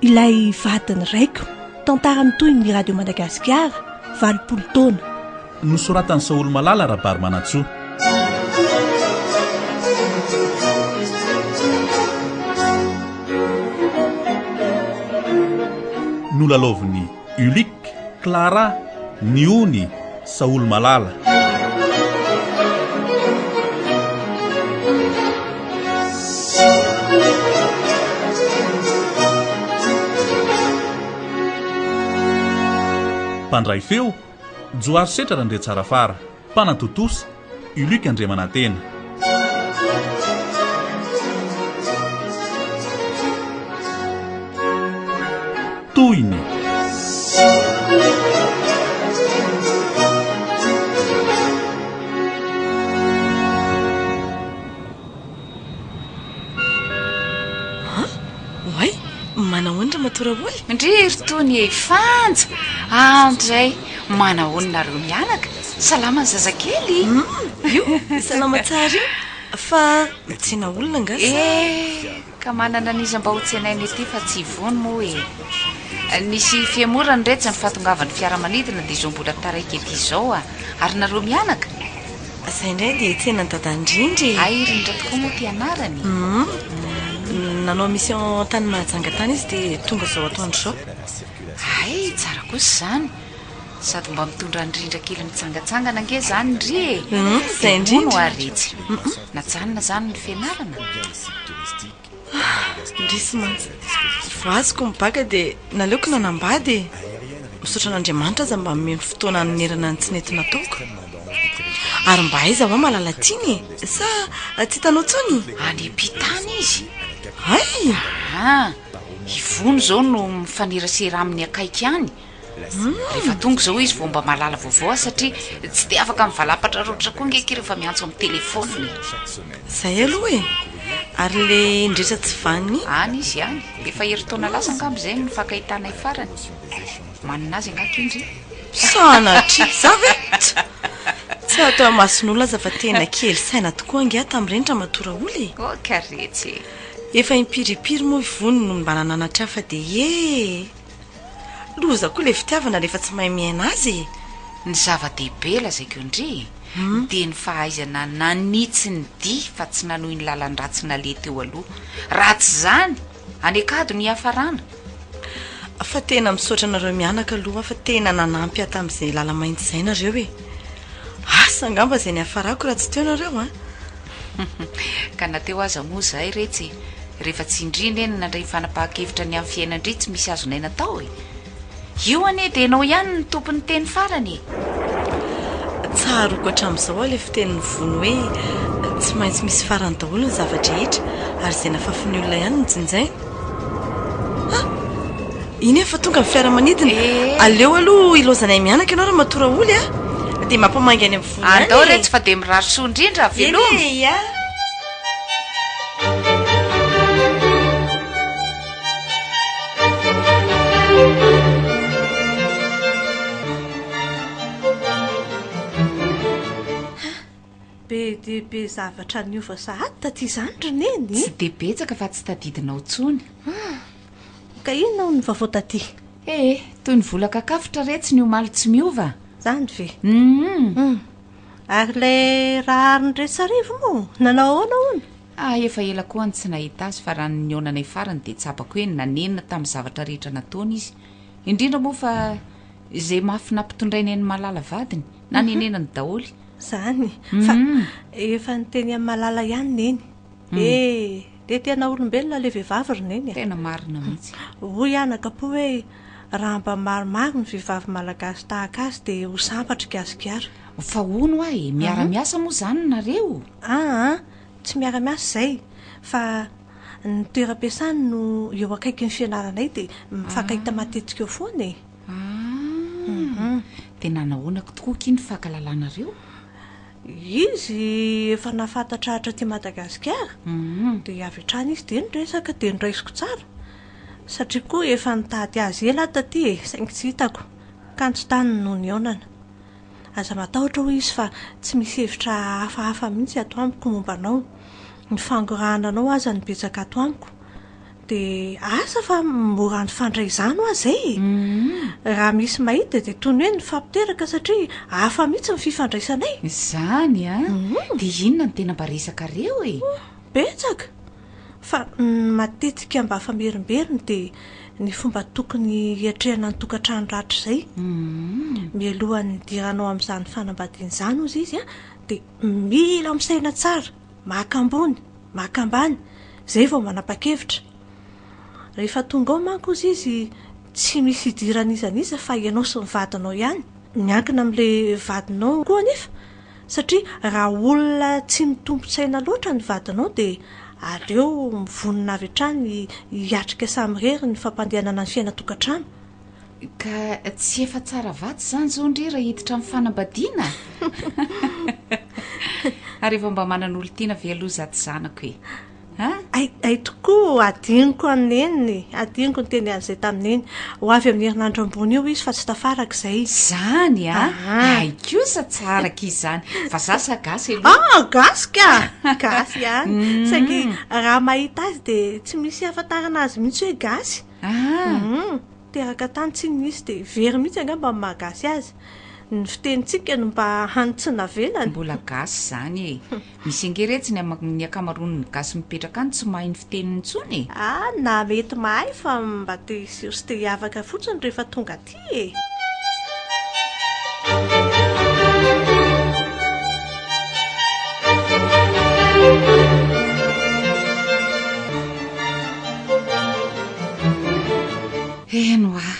Ilay vadin'ny raiko, tantara mitohy ny Radio Madagasikara, 80 taona. Nosoratan'i Saholomalala Rabarimanantsoa. Nolalaovin'i Ulick, Clara, Niony, Saholomalala. Mpandray feo, Johary Setra Randriatsarafara, mpanatontosa, Uluc Andriamanantena. Tohiny. Oay, manahoana Ramatoa Raoly? Ndry ry Tony e, Fanja! Andray, manahoana nareo mianaka? Salama ny zazakely? Hum, io, salama tsara io. Fa mitsena olona angaha sa? Eh, ka manana an'iza mba ho tsenaina ety fa tsy Yvonne moa e. Nisy fihemorany retsy ny fahatongavan'ny fiaramanidina dia izao mbola taraiky ety izao ah. Ary nareo mianaka? Zay indray dia tsenan'i Dada Ndrindra e. Hay Rindra tokoa moa ty anarany e. Hum, nanao mission tany Mahajanga tany izy dia tonga izao atoandro izao. Hay, tsara kosa izany. Sady mba mitondra an'i Rindra kely mitsangatsangana ange izany ndry e! Hum, izay Dia hono indrindra. hoa retsy. Najanona izany ny fianarana? Ah, indrisy mantsy. Vao azoko ny baka dia naleoko nanambady e! Misaotra an'Andriamanitra aza mba nomeny fotoana hanonerana ny tsy nety nataoko. Ary mba aiza hoa Malalatiana e? Sa tsy hitanao intsony? Any am-pita any izy. Hay! Aa! Ivony izao no mifanerasera aminy akaiky any. Rehefa tonga izao izy vao mba mahalala vaovao aho satria tsy dia afaka mivalapatra loatra koa ange akia rehefa miantso amin'ny telefaonina e. Izay aloha e! Ary ilay indretra tsy vanona iny? Any izy any. Efa herintaona lasa angamba izay no nifankahitanay farany. Manina azy angaha akia ndry? Sanatria! Izaho ve? Tsa! Tsy atao imason'olona aza fa tena kely saina tokoa ange aho tamin'ireny Ramatoa Raoly e! Oh ka retsy e! Efa impiry impiry moa i Vony no mba nananatra ahy fa dia ee! Loza koa le fitiavana rehefa tsy mahay miaina azy e! Ny zava-dehibe lazaiko ndry dia ny fahaizana nanitsy ny dia fa tsy nanohy ny lalan-dratsy naleha teo aloha. Raha tsy izany, any an-kady no hiafarana. Fa tena misaotra anareo mianaka aloha fa tena nanampy ahy tamin'izay lala-mainty izay nareo e! Asa angamba izay niafarako raha tsy teo nareo an! Ka na teo aza moa izahay retsy e! Rehefa tsy ndry anie no nandray ny fanapahan-kevitra ny amin'ny fiainan-dry tsy misy azonay natao e! Io anie dia ianao ihany no tompon'ny teny farany e! Tsaroako hatramin'izao aho ilay fitenin'i Vony hoe tsy maintsy misy farany daholo ny zava-drehetra ary izay nafafin'ny olona ihany no jinjaina. Ha! Iny efa tonga ny fiaramanidina. Aleo aloha ilaozanay mianaka ianao Ramatoa Raoly a! Dia mampamangy any amin'ny Vony any e! Andao retsy fa dia mirary soa indrindra, veloma! Eny e, ia! Be dia be zavatra niova sahady taty izany ry Neny. Tsy dia betsaka fa tsy tadidinao intsony. Ka inona hono ny vaovao taty? Ee, toy ny vola kakafotra retsy ny omaly tsy miova. Izany ve? Hum. Ary ilay Raharindraisarivo moa nanao ahoana hono? Ah, efa ela koa aho no tsy nahita azy fa raha ny nihaonanay farany dia tsapako hoe nanenina tamin'ny zavatra rehetra nataony izy. Indrindra moa fa izay mafy nampitondrainy an'i Malala vadiny, nanenenany daholo. Izany, fa efa niteny an'i Malala ihany Neny. Eh, dia tena olombelona ilay vehivavy ry Neny a. Tena marina mihitsy. Hoy anakapo hoe raha mba maromaro ny vehivavy malagasy tahaka azy dia ho sambatra i Gasikara. Fa hono hoa e, miara-miasa moa izany nareo? Aa, tsy miara-miasa izay, fa ny toeram-piasany no eo akaikin'ny fianaranay dia mifankahita matetika eo foana e. Ah, dia nanahoana tokoa akia ny fankalalanareo? Izy efa nahafantatra hatraty Madagasikara, dia avy hatrany izy dia niresaka dia noraisiko tsara, satria koa efa nitady azy ela aho taty e, saingy tsy hitako, kanjo tany no nihaonana. Aza matahotra hoy izy fa tsy misy hevitra hafahafa mihitsy ato amiko momba anao. Ny fangorahana anao aza no betsaka ato amiko. Dia asa fa mora nifandray izany hoa izay e! Raha misy mahita dia toy ny hoe nifampiteraka satria hafa mihitsy ny fifandraisanay. Izany an! Dia inona no tena mba resakareo e? Betsaka! Fa ny matetika mba famerimberiny dia ny fomba tokony hiatrehana ny tokantrano rahatrizay. Mialohan'ny hidiranao amin'izany fanambadiana izany hozy izy dia mila misaina tsara. Maka ambony, maka ambany, izay vao manapa-kevitra. Rehefa tonga ao manko hozy izy tsy misy idiran'iza n'iza fa ianao sy ny vadinao ihany. Miankina amin'ilay vadinao koa anefa satria raha olona tsy mitombin-tsaina loatra ny vadinao dia aleo mivonona avy hatrany hiatrika samirery ny fampandehanana ny fiainan-tokantrano. Ka tsy efa tsara vady izany izao ndry raha hiditra amin'ny fanambadiana? Ary efa mba manan'olon-tiana ve aloha izato zanako e? A? Hay, hay tokoa, adinoko an'i Neny, adinoko niteny an'izay tamin'i Neny. Ho avy amin'ny herinandro ambony io izy fa tsy tafaraka izay. Izany a? Hay kosa tsara akia izany. Vazaha sa gasy aloha? Ah, gasy ka! Gasy ihany. Saingy raha mahita azy dia tsy misy ahafantarana azy mihitsy hoe gasy. Ah! Teraka tany tsinona izy dia very mihitsy angamba ny maha gasy azy. Ny fitenintsika no mba hany tsy navelany. Mbola gasy izany e! Misy ange retsy ny ny ankamaroan'ny gasy mipetraka any tsy mahay ny fiteniny intsony e! Ah, na mety mahay fa mba te hiseho sy te hiavaka fotsiny rehefa tonga aty e! Eny hoa.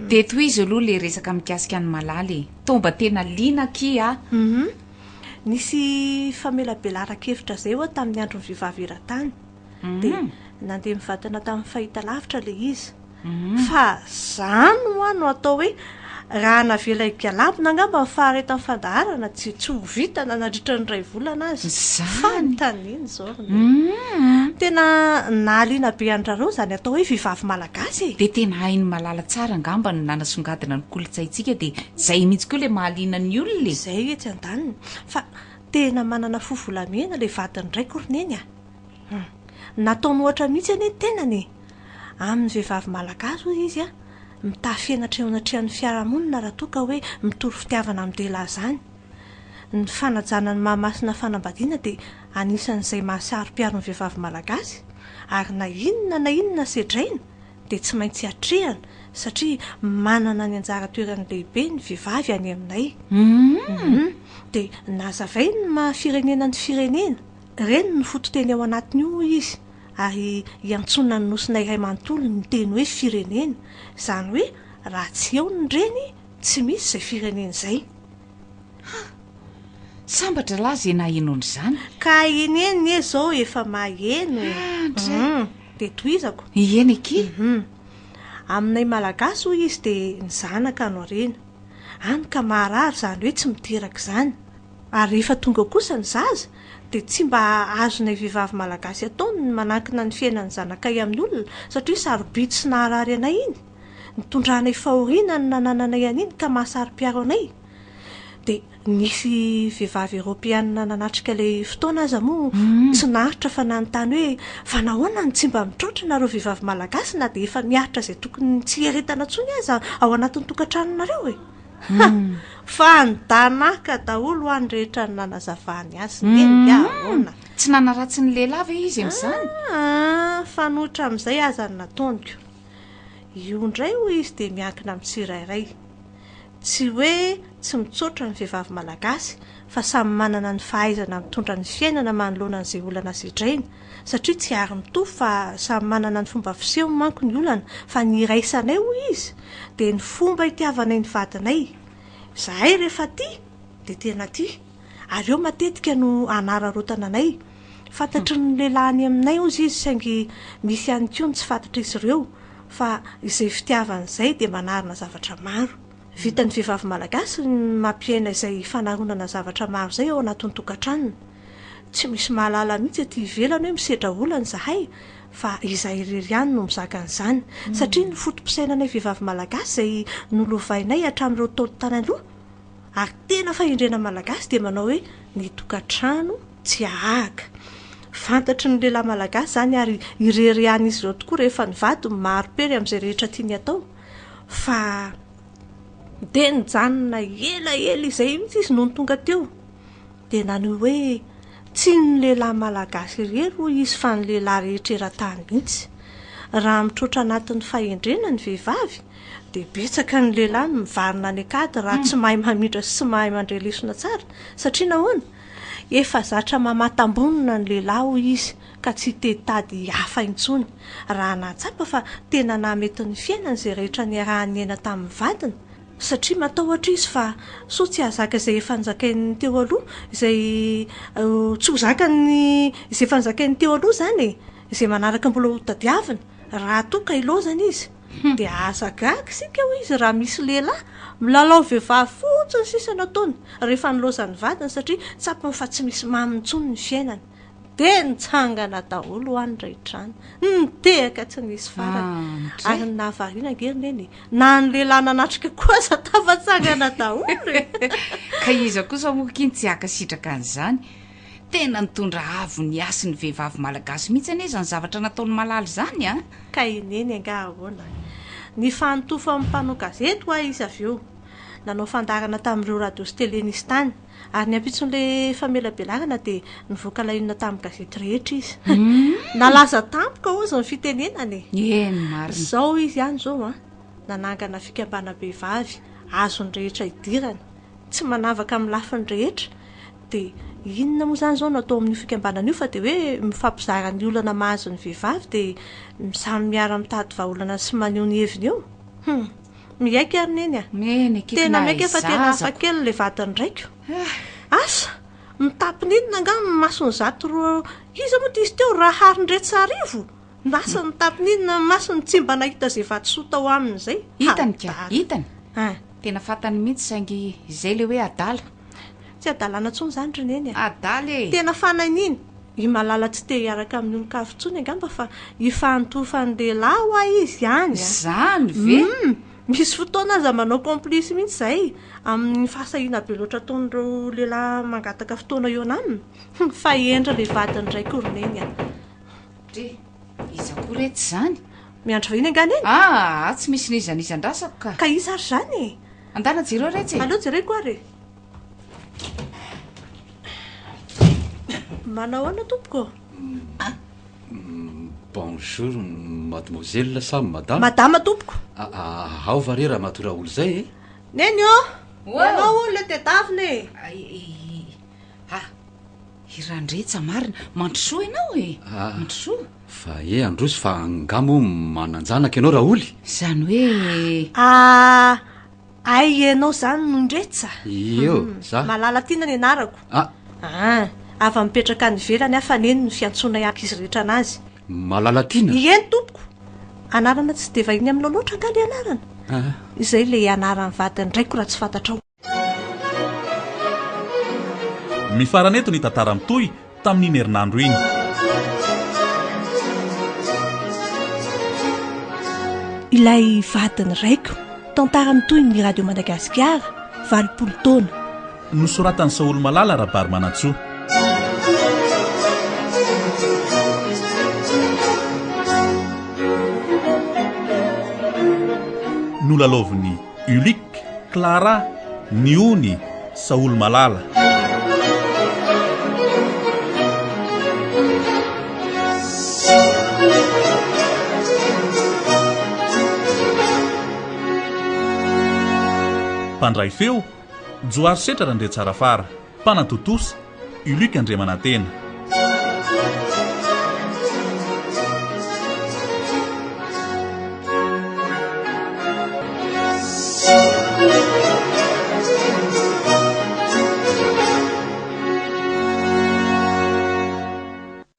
Dia tohizo aloha ilay resaka mikasika an'i Malala e. Toa mba tena liana akia a. Hum. Nisy famelabelaran-kevitra izay ho'a tamin'ny andron'ny vehivavy eran-tany. Dia nandeha mivantana tamin'ny fahitalavitra ilay izy. Fa zany hoa no atao hoe raha navela higalabona angamba ny faharetan'ny fandaharana tsy tsy ho vita na nandritra ny iray volana aza. Izany. Fanontaniana izao ry Neny. Tena nahaliana be an-drareo izany atao hoe vehivavy malagasy e. Dia tena hain'i Malala tsara angamba ny nanasongadina ny kolontsaintsika dia izay mihitsy koa ilay mahaliana ny olona e. Izay etsy andaniny. Fa tena manana fo volamena ilay vadin'ny raiko ry Neny a. Hum. Nataony ohatra mihitsy anie ny tenany e! Amin'ny vehivavy malagasy hoy izy a, mitafy henatra eo anatrehan'ny fiarahamonina raha toa ka hoe mitory fitiavana amin-dehilahy izany. Ny fanajana ny maha-masina fanambadiana dia anisan'izay maha-saro-piaro ny vehivavy malagasy ary na inona na inona sedraina dia tsy maintsy atrehana satria manana ny anjara toerany lehibe ny vehivavy any aminay. Hum. Dia nazavainy ny maha-firenena ny firenena. Ireny no fototeny ao anatiny io hoy izy ary iantsoana ny nosina iray manontolo ny teny hoe firenena, izany hoe raha tsy eo ny reny tsy misy izay firenena izay. Ha! Sambatra lahy izay naheno an'izany. Ka iny anie izao efa maheno e! Andry! Hum, dia tohizako. Eny akia. Hum. Aminay Malagasy hoy izy dia ny zanaka no harena. Hany ka maharary izany hoe tsy miteraka izany. Ary rehefa tonga kosa ny zaza dia tsy mba azonay vehivavy malagasy atao ny manankina ny fiainan'ny zanakay amin'ny olona satria sarobidy sy naharary anay iny. Nitondranay fahoriana ny nanananay an'iny ka maha-saro-piaro anay. Dia nisy vehivavy eropeanina nanatrika ilay fotoana aza moa tsy naharitra fa nanontany hoe fa nahoana no tsy mba mitroatra nareo vehivavy malagasy na dia efa miaritra izay tokony tsy hiaretana intsony aza ao anatin'ny tokantranonareo e? Ha! Fa nidanàka daholo hoa ny rehetra ny nanazavany azy. Neny nga ahoana? Tsy nanaratsy ny lehilahy ve izy amin'izany? Aa, fanoitra amin'izay aza ny nataoniko. Io indray hoy izy dia miankina amin'ny tsirairay. Tsy hoe tsy mitsotra ny vehivavy malagasy fa samy manana ny fahaizana mitondra ny fiainana manoloana an'izay olana sedrainy. Satria tsy ary mitovy fa samy manana ny fomba fisehony manko ny olana fa ny iraisanay hoy izy dia ny fomba itiavanay ny vadinay. Izahay rehefa tia dia tena tia. Ary eo matetika no anararaotana anay. Fantatry ny lehilahy any aminay hozy izy saingy misy ihany koa ny tsy fantatr'izy ireo fa izay fitiavana izay dia manarina zavatra maro. Vitan'ny vehivavy malagasy ny mampiaina izay fanaronana zavatra maro izay ao anatin'ny tokantranony. Tsy misy mahalala mihitsy aty ivelany hoe misedra olana izahay fa izahay irery ihany no mizaka an'izany. Satria ny foto-pisainanay vehivavy malagasy izay nolovainay hatramin'ireo taona tany aloha ary tena fahendrena malagasy dia manao hoe ny tokantrano tsy ahahaka. Fantatry ny lehilahy malagasy izany ary ireharehan'izy ireo tokoa rehefa ny vadiny mahari-pery amin'izay rehetra tiany atao. Fa dia nijanona elaela izay mihitsy izy nony tonga teo. Dia naneho hoe tsy ny lehilahy malagasy irery hoy izy fa ny lehilahy rehetra eran-tany mihitsy. Raha mitroatra anatin'ny fahendrena ny vehivavy dia betsaka ny lehilahy no mivarina any an-kady raha tsy mahay mamindra sy tsy mahay mandray lesona tsara. Satria nahoana? Efa zatra mamatam-bonona ny lehilahy hoy izy ka tsy hitady hafa intsony. Raha nahatsapa fa tena nahamety ny fiainany izay rehetra niarahany niaina tamin'ny vadiny, satria matahotra izy fa sao tsy hahazaka izay efa nozakain'ny teo aloha, izay tsy ho zakany izay efa nozakain'ny teo aloha izany e, izay manaraka mbola ho tadiavina, raha toa ka ilaozana izy, dia aza gaga isika hoy izy raha misy lehilahy milalao vehivavy fotsiny sisa no ataony rehefa nilaozan'ny vadiny satria tsapany fa tsy misy maminy intsony ny fiainany. Dia nitsangana daholo hoa ny rehetra any. Nitehaka tsy nisy farany. Ary ny nahavariana ange ry Neny e, na ny lehilahy nanatrika koa aza tafatsangana daholo e! Ka iza kosa moa akia no tsy hankasitraka an'izany? Tena nitondra avo ny hasin'ny vehivavy malagasy mihitsy anie izany zavatra nataon'i Malala izany a! Ka i Neny angaha ahoana? Nifanotofo amin'ny mpanao gazety hoa izy avy eo. Nanao fandaharana tamin'ireo radio sy télé nisy tany. Ary ny ampitson'ilay famelabelarana dia nivoaka lainina tamin'ny gazety rehetra izy. Nalaza tampoka hozy ny fitenenana e! Eny marina. Izao izy ihany izao an, nanangana fikambanam-behivavy azon'ny rehetra idirana, tsy manavaka amin'ny lafiny rehetra. Dia inona moa izany izao no atao amin'io fikambanana io fa dia hoe mifampizara ny olana mahazo ny vehivavy dia samy miara-mitady vahaolana sy maneho ny heviny eo. Hum. Miaiky ary Neny a! Neny, akaiky Tena na miaiky aho fa tena zaza hafa kely ilay vadin'ny raiko. Asa! Mitapina inona angaha ny mason'izato ro iza moa ity izy teo? Raharindretsarivo? Masony mitapina inona ny masony tsy mba nahita izay vatosoa tao aminy izay? Hitany ka, Adala. hitany. Hein. Tena fantany mihitsy saingy izay ilay hoe adala. Tsy adalana intsony izany ry Neny a! Adala e! Tena fanainiana. I Malala tsy te hiaraka amin'ny olon-kafa intsony angamba fa ifantofan'ny lehilahy hoa izy any a! Izany ve? Humm! Misy fotoana aza manao complice mihitsy izahay amin'ny fahasahiana be loatra ataon'ireo lehilahy mangataka fotoana eo anaminy. Humm! Fa hendry ilay vadin'ny raiko ry Neny a! Dre, iza koa re tsy izany? Miandry vahiny angaha Neny? Aa! Tsy misy n'iza n'iza andrasako ka! Ka iza ary izany e? Andana jereo retsy e! Aleo jereko ary e! Manao ahoana tompoko? Bonjour mademoiselle sa madame? Madama tompoko. Ao va re ramatoa Raoul zay e? Neny ô! Ianao hono le tedavina e! Ah! I Randretsa marina! Mandrosoa ianao e! Mandrosoa! Fa e handroso fa angaha moa manan-janaka ianao Raoly? Izany hoe. Ah! Hay ianao izany no Ndretsa? Io, za. Malala Tiana ny anarako. Ah. Ah, avy mipetraka any ivelany aho fa neny no fiantsoanay ankizy rehetra anazy. Malala Tiana? Ieny tompoko. Anarana tsy dia vahiny aminao loatra angaha ilay anarana? Ah. Izay ilay anaran'ny vadin'ny raiko raha tsy fantatrao. Mifarana eto ny tantara mitohy tamin'iny herinandro iny. Ilay vadin'ny raiko, tantara mitohy ny Radio Madagasikara, 80 taona. Nosoratan'i Saholomalala Rabarimanantsoa. Nolalaovin'i Ulick, Clara, Niony, Saholomalala. Mpandray feo, Johary Setra Randriatsarafara. Mpanatontosa, Uluc Andriamanantena.